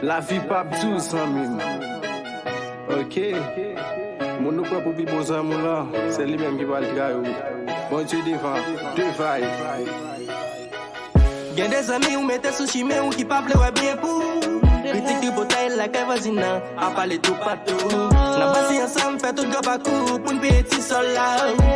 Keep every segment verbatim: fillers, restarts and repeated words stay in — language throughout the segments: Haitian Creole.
Lavi p ap dous, zanmi m. Ok. Moun ou pran pou pi bon zanmi w lan, se li menm ki pral trayi w. Bondye devan, de vibe. Gen de zanmi ou mete sou chimen ou ki pa vle wè byen pou ou. Kritik, tripotay lakay vwazin nan, ap pale toupatou. N ap pase ansanm, fè tout gran pakou pou n peye ti sòl la.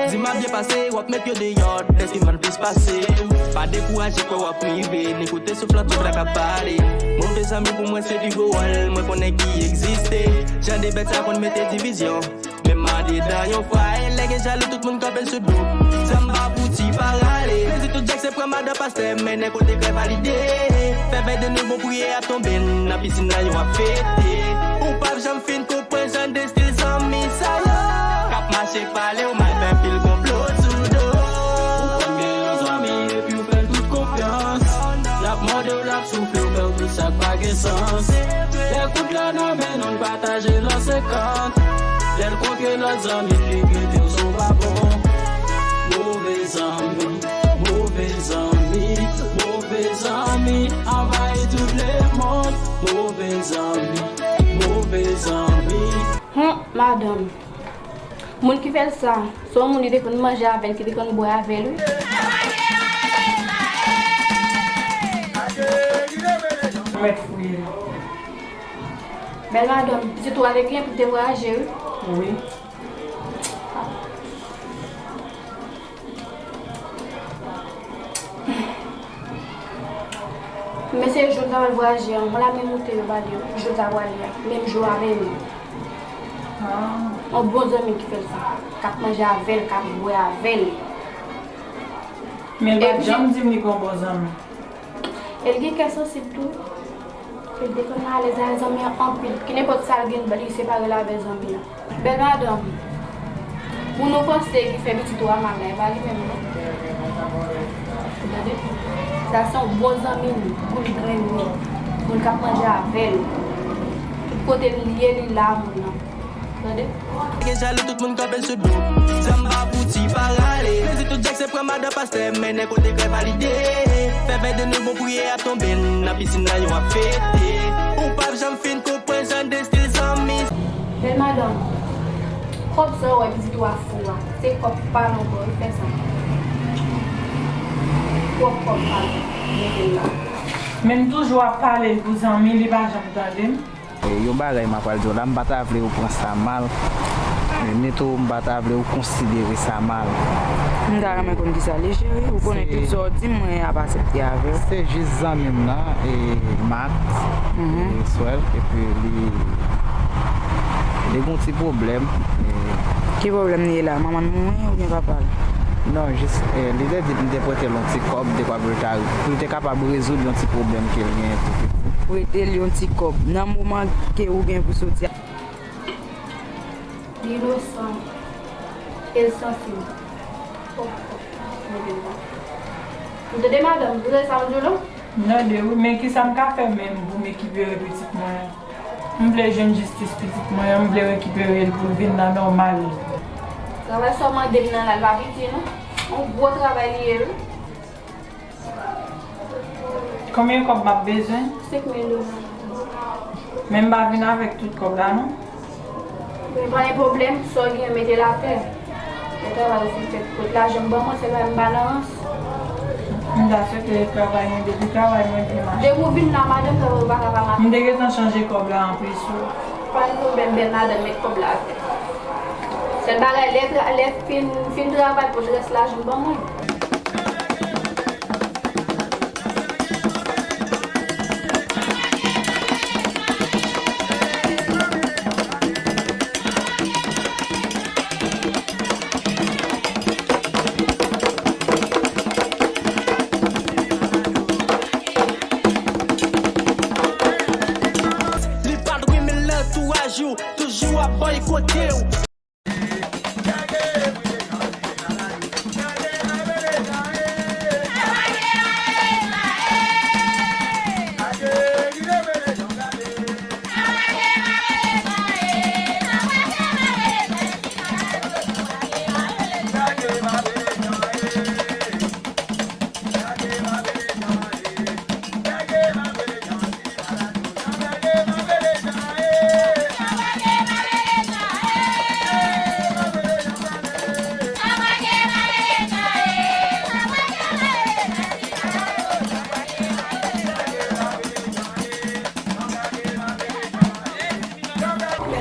Di m ap byen pase, w ap met yo deyò, dèske m ann plis pase w. Pa dekouraje, kwè w ap rive, ni koute souf lantik la k ap pale. Move zanmi pou mwen se pi gwo wòl mwen konnen ki egziste. Jan de bèt sa konn mete divizyon. Men mande dan yon fwa, e lè gen jalou, tout moun kanpe sou do. Zam pa fouti pa rale. Mezi tout djèk se pran madan pastè, mennen kote krè valide. Fè vèy de nou bon, priye ap tonbe nan pisin nan, yo ap fete. Ou p ap janm fin konprann jan de stil zanmi sa yo. K ap mache pale w mal, fè pil konplo sou do. Ou konn gen yon zanmi epi w fè l tout konfyans. L ap mòde w, l ap soufle w, fè w tout sa k pa gen sans. Lè kout la nan men nou, n pataje lò senkant. Lè l kontre lòt zanmi, li kite w sou pa bon. Move zanmi, move zanmi, move zanmi anvayi tout lemonn. Move zanmi, move zanmi. Hon, madanm. Moun ki fè l sa, se yon moun li te konn manje avè l, ki te konn bwè avè l, wi. Mèt fouye. Bèl madanm, pitit ou a te gen pou te vwayaje, wi. Wi. Men se jou l ta pral vwayaje an, mwen la menm moute yo pale yo, jou l ta pral ye a, menm jou a menm. Ah. Yon bon zanmi ki fè l sa, k ap manje avè l, k ap bwè avè l. Men l pa t janm di m li gon bon zanmi. E l gen kè sansib tou. E l te konn alèz avè zanmi an anpil. Ki nenpòt sa l gen, li separe l avè zanmi an. Bèl madanm, moun ou panse ki fè pitit ou a mal la, e pa li menm non. Ou tande? Sa se yon bon zanmi nou, boul grenn nou, moun k ap manje avè l. Tout kote l ye, li la, moun nan. Tande? Gen jalou, tout moun kanpe l sou do. Zam pa fouti pa rale. Mezi tout djèk se pran madan pastè, mennen kote krè valide. Fè vèy de nou bon, priye ap tonbe nan pisin nan, yo ap fete. Ou p ap janm fin konprann jan de stil zanmi. Bèl madanm, kòb sa w wè pitit ou a fou a, se kòb pa l ankò, wi, fè sa. Twòp kòb pa l, mete l la. Men m toujou ap pale l pou zanmi, li pa janm tande m. E, yon bagay m apral di w la, m pa ta vle ou pran sa mal. E, Nito, m pa ta vle ou konsidere sa mal. M ta renmen konn kisa l ye, cheri. Ou konnen tout sa w di m, mwen ap aksepte avè w. Se jis zanmi m nan, e, Max, e, Swèl, epi li, li gon ti pwoblèm. E, ki pwoblèm li ye la? Manman l mouri oubyen papa l? Non, jis, e, li te di m te prete l yon ti kòb, dekwa pou l ta, pou l te kapab rezoud yon ti pwoblèm ke l genyen pou pitit. Prete l yon ti kòb nan moman ke ou gen pou soti a. Li inosan, e l sansib. Ou tande, madanm, ou tande sa m di w la? M tande wi, men kisa m ka fè menm pou m ekipere pitit mwen an? M vle jwenn jistis pitit mwen an, m vle rekipere l pou l vin nan nòmal li. Travay sa w mande m nan la, l pa piti non. Yon gwo travay li ye wi. Konbyen kòb m ap bezwen? Senk mil dola. Men m pa vin avèk tout kòb la non. Men pa gen pwoblèm, sa w gen, mete l atè. Lè travay ou fin fèt, kot lajan m ban mwen, se pa m pa nan rans. M ta swete travay mwen, depi travay mwen byen mache. Depi w vin la, madanm, travay ou pa ka pa mache. M te gentan chanje kòb la anplis wi. Pa gen pwoblèm, bèl madanm, met kòb la atè. Sèl bagay, lè tra-, lè fin, fin travay, pot rès lajan m ban mwen. Li pa t renmen l nan antouraj ou, toujou ap bòykote w.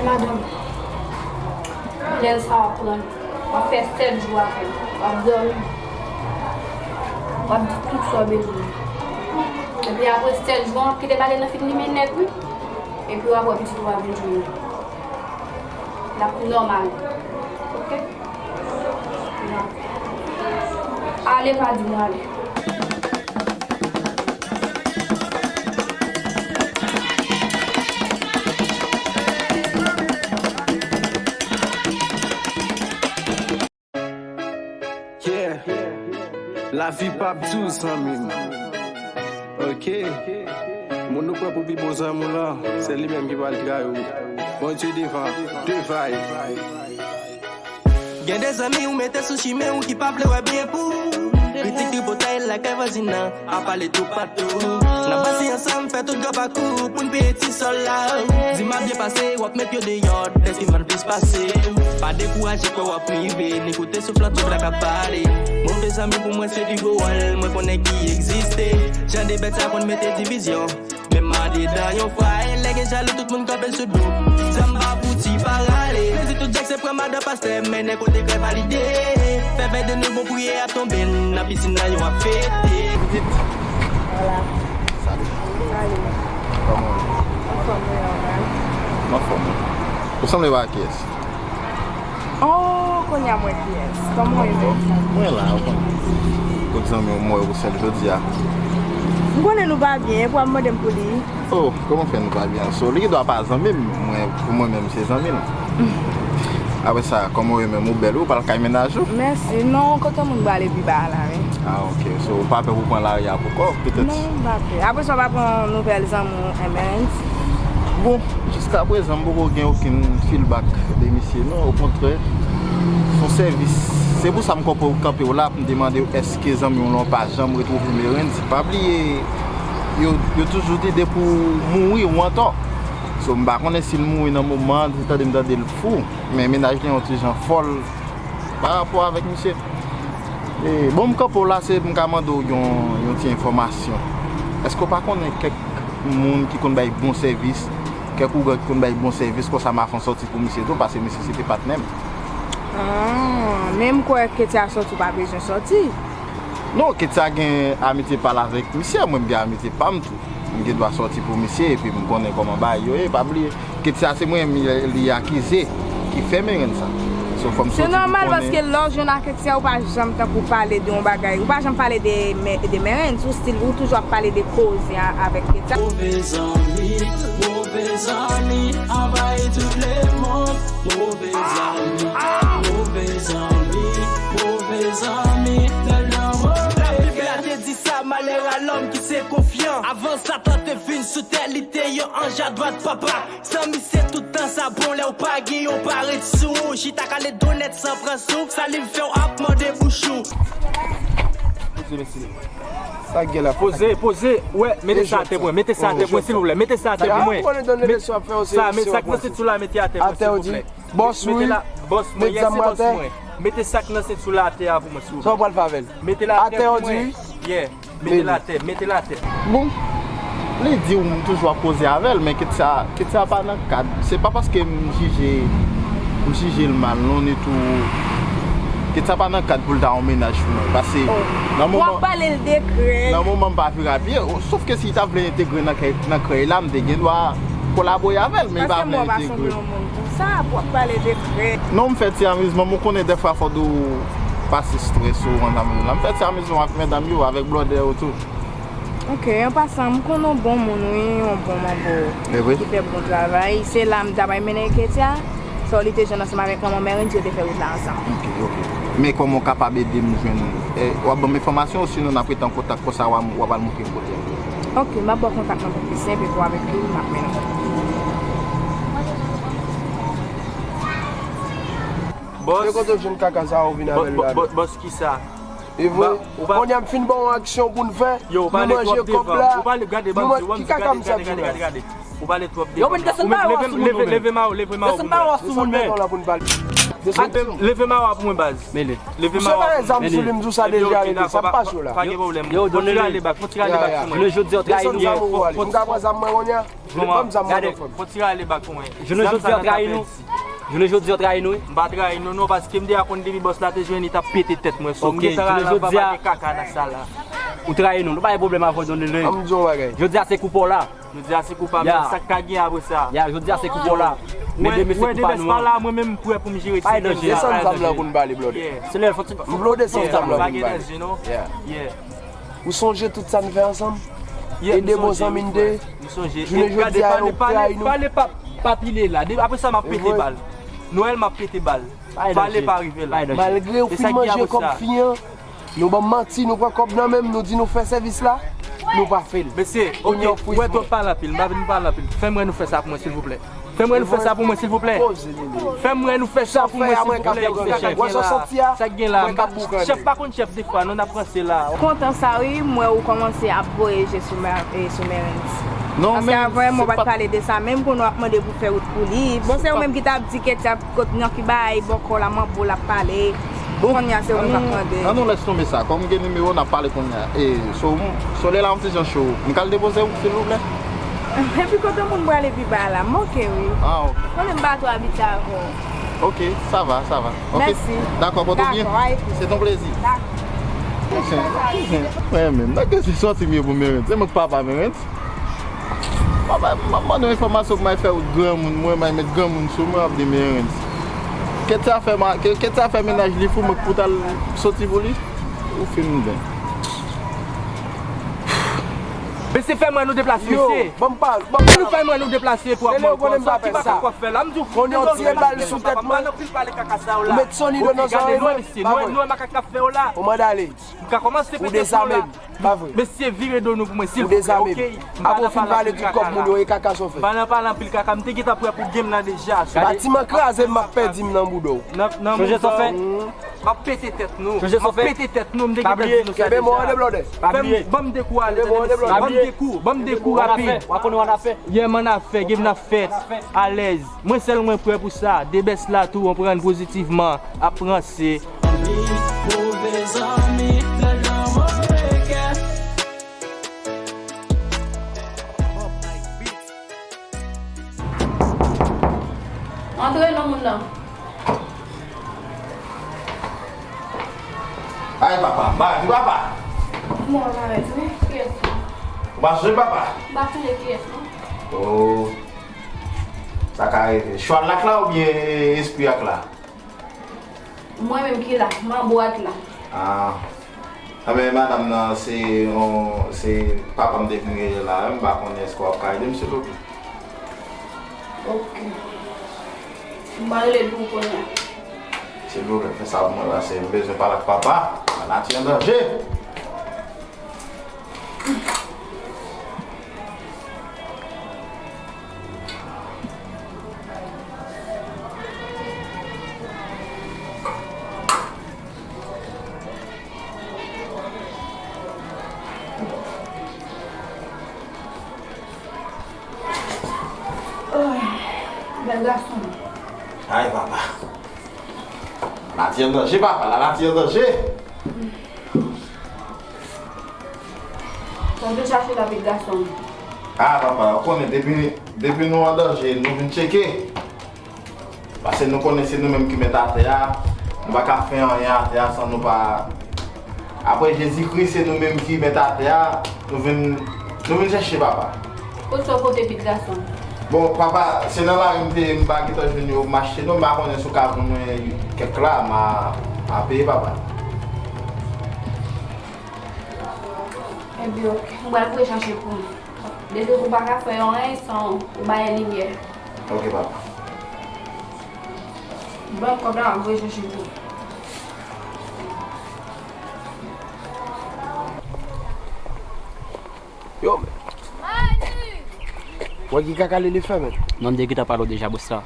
Madanm, lè sa w ap pran, w ap fè sèt jou avè l, w ap dòmi, w ap di tout sa w bezwen. Epi apre sèt jou an, w ap kite bale nan fin limen nèt, wi. Epi w ap wè pitit ou a vin jwenn ou. L ap nòmal. Oke? Ale, pa di m ale. Yeah. Lavi p ap dou, zanmi m. Ok. Moun ou pran pou pi bon zanmi w lan, se li menm ki pral trayi w. Bondye devan, de vibe. Gen de zanmi ou mete sou chimen ou ki pa vle wè byen pou ou. Kritik, tripotay, lakay vwazin nan. Ap pale toupatou. N ap pase ansanm, fè tout gran pakou pou n peye ti sòl la. Di m ap byen pase, w ap met yo deyò, dèske m ann plis pase. Pa dekouraje, kwè w ap rive, ni koute souf lan tout la k ap pale. Move zanmi pou mwen se pi gwo wòl mwen konnen ki egziste. Jan de bèt sa konn mete divizyon. Men m andedan yon fwa, e lè gen jalou tout moun kanpe sou do. Zam pa fouti pa rale. Plezi tout djak se pran madan pastè, mennen kote krè valide. Fè vèy de nou bon priyè ap tonbe nan pisin nan yo ap fete. Pitit. Hola. Salut. Salut. Kòman w ye? Anfòm, wi, nòmal. M anfòm. Ou sanble pa kiyès? Oh, kounye a m wè kiyès. Kòman w ye menm? Mwen la, ou konnen. Kot zanmi w m wè ou sèl jodi a. M konnen nou pa byen, epi w ap mande m pou li. Oh, kòman fè nou pa byen? So, li gen dwa pa zanmi m, mwen, pou mwen menm, se zanmi m. Apre sa, kòman w ye menm? Ou bèl, wi, ou pral kay mennaj ou? Mèsi. Non, kote moun prale pi ba la, wi. Ah, ok. So, ou pa pè pou pran lari a pou kò w, petèt? Non, m pa pè. Apre sa, w pa pran nouvèl zanmi w, Emerens? Bon, jiskaprezan, m poko gen okenn feedback de misye, non, okontrè. Se yon sèvis. Se pou sa m kanpe, kanpe w la, pou m te mande w, èske zanmi w lan pa janm retwouve Emerens? Pa bliye, yo, yo toujou di depi w mouri, ou antò. So, m pa konnen si l mouri nan moman an, tande m tande l fou, men mennaj li yon ti jan fòl pa rapò avèk misye. E, bon, m kanpe w la, se m ka mande w yon, yon ti enfòmasyon. Èske w pa konnen kèk moun ki konn bay bon sèvis, kèk ougan ki konn bay bon sèvis, konsa m a fè yon sòti pou misye tou, paske misye se te patnè m. Ah, men m kwè Ketia sòti, w pa bezwen sòti. Non, Ketia gen amitye pa l avèk misye, mwen m gen amitye pa m tou. M gen dwa sòti pou misye, epi m konnen kòman bagay yo ye, pa bliye. Ketia se mwen menm li akize ki fè Emerens sa. So, fò m sòti pou konnen. Se nòmal, paske lè w jwenn ak Ketia, ou pa janm tankou pale de yon bagay, ou pa janm pale de, de Emerens, ou still, ou toujou ap pale de koze a, avèk Ketia. Move zanmi, move zanmi, anvayi tout lemonn. Move zanmi, move zanmi, move zanmi, tèlman move. Labib la te di sa, malheur à l'homme qui se confie. Avan Satan te vin sou tè, li te yon anj adwat Papa. Zanmi se tout tan sa bon, lè w pa gen yon pa ret sou ou. Chita kale do nèt san pran souf, sa li fè w ap mande bouch ou. Poze, mesye. Sa k gen la? Poze, poze. Wè, mete sa atè pou mwen. Mete sa atè pou mwen, silvouplè. Mete sa atè pou mwen. Sa, men sa k nan senti w la, mete atè pou mwen, silvouplè. Bòs, wi. Mete la, bòs mwen, yes, se bòs mwen. Mete sa k nan senti w la atè a pou mwen, silvouplè. Sa w pral fè avè l? Mete l atè pou mwen. Yeah. Mete l atè, mete l atè. Bon, li di w m toujou ap koze avè l, men Ketia, Ketia pa nan kad. Se pa paske m jije, m jije l mal, non, ni tou. Ketia pa nan kad pou l ta yon mennaj pou mwen. Paske nan moman, w ap pale l de krèy. Nan moman m pa vire apye, sof ke si l ta vle entegre nan kè, nan krèy la, m te gen dwa kolabore avè l, men li pa vle entegre. Sa, w ap pale de krèy. Non, m fè ti amizman m, ou konnen dèfwa fò w pase strès ou antanm la. M fè ti amizman m ak medam yo, avèk blòdè yo tou. Ok, an pasan, m konn yon bon moun, wi, yon bon manbo ki fè bon travay. Se la m ta pral mennen Ketia. So, li te jwenn ansanm avèk manman Mèrens, yo te fè wout la ansanm. Ok, ok. Men kòman w kapab ede m jwenn, eh, w ap ban m enfòmasyon, osinon n ap rete an kontak konsa, w a, w ap al montre m kote l. Ok, m ap ba w kontak mwen pou pi senp, epi w avèk li, m ap mennen w. Bòs. Se kote w jwenn kaka sa a ou vin avè l la menm? Bòs, kisa? E vre, kounye a m fin ba w yon aksyon pou n fè, nou manje kòb la, nou manje, ki kaka m sa ap jwenn la? Ou pale twòp devan. Yo, men desann ba yo sou moun, men. Desann ba yo sou moun, men. Leve, leve mawa pou mwen, baz. Mele. Leve mawa pou mwen. Misye pa gen zam sou li, m di w sa deja, rele. Sa pa cho la. Pa gen pwoblèm. Yo, fon ti rale bak, fon ti rale bak pou mwen. Jounen jodi a, w trayi nou. Desann zam ou ale. M ka pran zam mwen kounye a? Ban m zam mwen non, frè m. Fon ti rale bak pou mwen. Jounen jodi a, w trayi nou. Jounen jodi a, w trayi nou, wi. M pa trayi nou, non, paske m deja konn depi bòs la te jwenn li, t ap pete tèt mwen. So, m gentan rale anba, pa gen kaka nan sal la. Ou trayi nou. Nou pa gen pwoblèm avè w, Don Lele. An m di w yon bagay. Jodi a, se kou pa w la. Jodi a se kou pa m, men sa k ka gen apre sa. Ya, jodi a se kou pa w la. Men demen se kou pa nou an. Wè, Debès pa la, mwen menm m prè pou m jere ti tèt la. Desann zam nan pou n pale, blòdè. M vle w desann zam nan pou n pale. Ou sonje tout sa n fè ansanm? E de bon zanmi n te ye. Jounen jodi a, yo trayi nou. Pale pa, pa pile la. Apre sa, m ap pete bal. Nwèl, m ap pete bal. Pale pa rive la. Malgre w fin manje kòb fi an, nou ban m manti, nou pran kòb nan men m, nou di nou fè sèvis la, nou pa fè l. Mesye, oke, ou wè twòp pale anpil, m pa vin pale anpil. Fè m wè nou fè sa pou mwen, silvouplè. Fè m wè nou fè sa pou mwen, silvouplè. Fè m wè nou fè sa pou mwen, silvouplè. Sa k gen la? Chèf pa konn chèf defwa, non, n ap ranse la. Kontan sa wi, m wè ou kòmanse ap voye je sou Mè-, e, sou Mèrens. Paske avan, mwen pa t pale de sa, menm kounye a w ap mande pou fè wout pou li. Bon, se ou menm ki t ap di Ketty ap Kot nan ki bay bòkò la, manbo l ap pale. Bon, kounye a se ou menm k ap mande. Ann nou lès tonbe sa. Kòm m gen nimewo, n ap pale kounye a. E, so, m, solèy la yon ti jan cho. M ka al depoze w, silvouplè? Epi kote moun prale pi ba la? M oke, wi. Ah, oke. Konnen m pa twò abitye avè w. Oke, sa va, sa va. Oke. Mèsi. Dakò, pòte w byen. Dakò, a epi. Se ton plezi. Dakò. Mwen menm, nan kesyon sòti m ye pou Mèrens. Se mwen k papa Mèrens. Papa, m ap mande yon enfòmasyon pou m al fè wout granmoun mwen, m al met granmoun sou mwen, w ap di Mèrens. Ketty a fè ma-, Ke-, Ketty a fè mennaj li fou, mwen k pou t al soti pou li? Ou fin ben. Mesye, fè m wè nou deplase, mesye. Yo, ban m pale, ban m pale. Fè m wè nou deplase pou ap mande kòb sa. Ki kaka w ap fè la? M di w, konnen w tire bal sou tèt mwen. M pa nan pil pale kaka sa yo la. Ou met Sony nan zòrèy mwen. Mesye, nou wè makak k ap fè yo la. Ou mande ale. M ka kòmanse pete fon la. Ou dezame m. Pa vre. Mesye, vire do nou pou mwen, silvouplè, oke? Apre w fin vale tout kòb moun yo, e kaka sa w fè? M pa nan pale anpil kaka, m te gentan prè pou game nan deja. Batiman kraze, m ap pèdi m nan bouda w. Nan, nan bouda w. M ap pete tèt nou. M ap pete tèt nou, m te gentan di nou sa deja. Kenbe mwen de blòdè. Fè m, ban m de kou alèz, mesye. Ban m de kou, ban m de kou rapid. Yè m annafè, game nan fèt. Alèz. Mwen sèl mwen prè pou sa. Debès la tou, anprann pozitivman, ap ranse. Anpil move zanmi, lè nan move kè. Antre non, moun nan. Ay, papa, m pa di papa. Bon, w parèt, wi. Kiyès ou? Ou pa sonje papa? M pa sonje kiyès, non. Oh. Sa ka rive. Chwal la k la oubyen espri a k la? Mwen menm ki la, manbo a k la. Ah. Anben, madanm nan, se yon, se papa m te vin rele la, m pa konnen èske w ap ka ede m, silvouplè. Ok. M pral rele l pou ou kounye a. Silvouplè, fè sa pou mwen, paske m bezwen pale ak papa. Lanati an danje. Ay, bèl gason. Ay, papa. Lanati an danje, papa. Lanati an danje. Sa w te chache la, pitit gason m? Ah, papa, ou konnen, depi, depi nou an danje, nou vin tcheke. Paske nou konnen se nou menm ki mèt atè a, nou pa ka fè anyen atè a san nou pa. Apre Jezikri, se nou menm ki mèt atè a, nou vin, nou vin chèche papa. Kot sa w pote pitit gason m? Bon, papa, se nan lari m te ye, m pa gentan jwenn yo, m achte non, m pa konnen si w ka ban mwen kèk la, m a, m a peye papa. Ebyen, ok. M pral voye chache pou ou. Depi ou pa ka fè yon anyen san ou bay limyè. Ok, papa. Ban m kòb la, m ap voye chache pou ou. Yo, men. Wè ki kaka Lele fè, men. Non, m te gentan pale w deja, bòs la.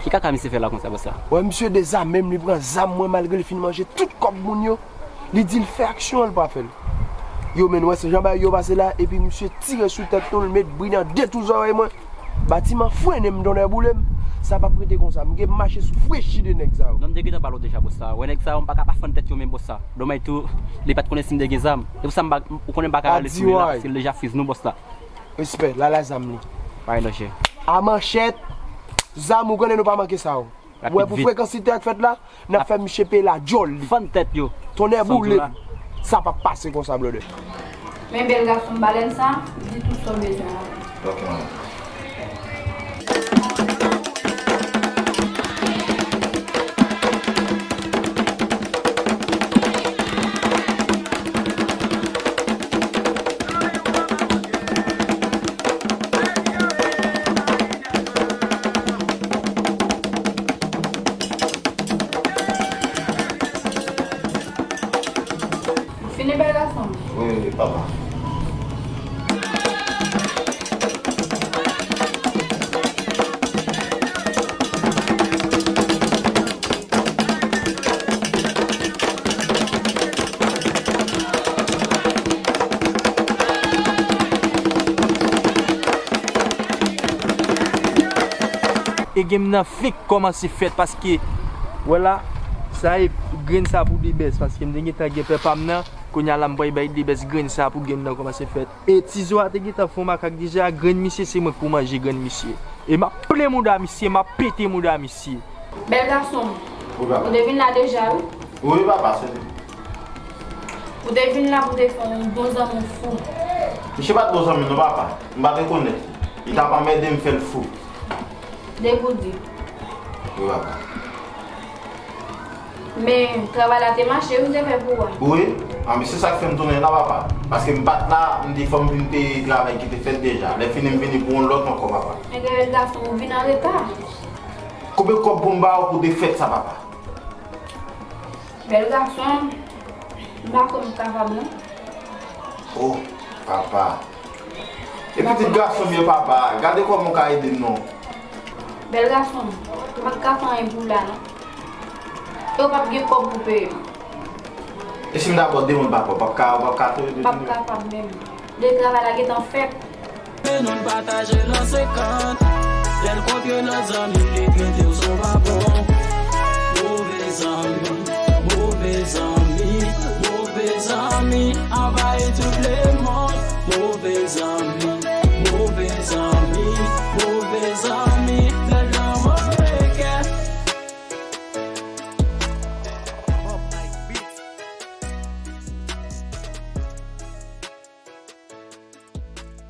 Ki kaka misye fè la konsa, bòs la? Wè, misye dezame m, li pran zam mwen malgre l fin manje tout kòb moun yo. Li di l fè aksyon an, l pa fè l. Yo, men, wè se jan bagay yo pase la, epi misye tire sou tèt nou, l met bri nan de twou zòrèy mwen. Batiman frennen m, tonnè boule m. Sa p ap rete konsa. M gen mache sou frechi de nèg sa yo. Non, m te gentan pale w deja, bòs la. Wè nèg sa yo, m pa ka pa fann tèt yo, men bòs la. Dòmay tou, li pa t konnen si m te gen zam. Se pou sa m pa, ou konnen m pa ka rale sou li la, paske l deja fiz nou, bòs la. Respè, la la zam li. Bay danje. A manchèt, zam, ou konnen nou pa manke sa yo. Rapid, vit. Wè pou frekansite ak fèt la, n ap fè misye peye la djòl li. Fann tèt yo. Tonnè boule m. Sa p ap pase konsa, blòdè. Men bèl gason, balèn sa, di tout sa w bezwen la. Ok, manman. Fini bèl gason. Wi, wi, papa. E game nan fenk kòmanse fèt paske, wè la, sa e grenn sa pou Debès, paske m te gentan gen pè pa m nan, kounye a la m pral bay Debès grenn sa pou game nan kòmanse fèt. E Tizo a te gentan fè yon makak deja, grenn misye se mwen k pou manje grenn misye. E m ap plen mouda misye, m ap pete mouda misye. Bèl gason m. Wi, papa. Ou te vin la deja, wi. Wi, papa, se li. Ou te vin la pou te fè yon bon zanmi w fou. Misye pa t bon zanmi m non, papa. M pa t rekonèt li. Li t ap anmède m fè l fou. Degoudi. Wi, papa. Men, travay la te mache, wi, m te fè pou ou a. Wi, anben se sa k fè m tounen la, papa. Paske m pa t la, m di fò m vin peye travay ki te fèt deja. Lè fini, m vini pou yon lòt ankò, papa. Men, bèl gason, ou vin anreta. Konbyen kòb pou m ba w pou defèt sa, papa? Bèl gason, m pa kwè m kapab non. Oh, papa. E pitit gason m ye, papa. Gade kòman w ka ede m non. Bèl gason, m pa t ka fè anyen pou w la non. E w p ap gen kòb pou peye m. E si m dabò demann papa, w p ap ka, w p ap ka tou ede m? M p ap kapab menm. Lè travay la gentan fèt. Men nou pataje nan senkant. Lè l kontre lòt zanmi, li trete w son pa bon. Move zanmi.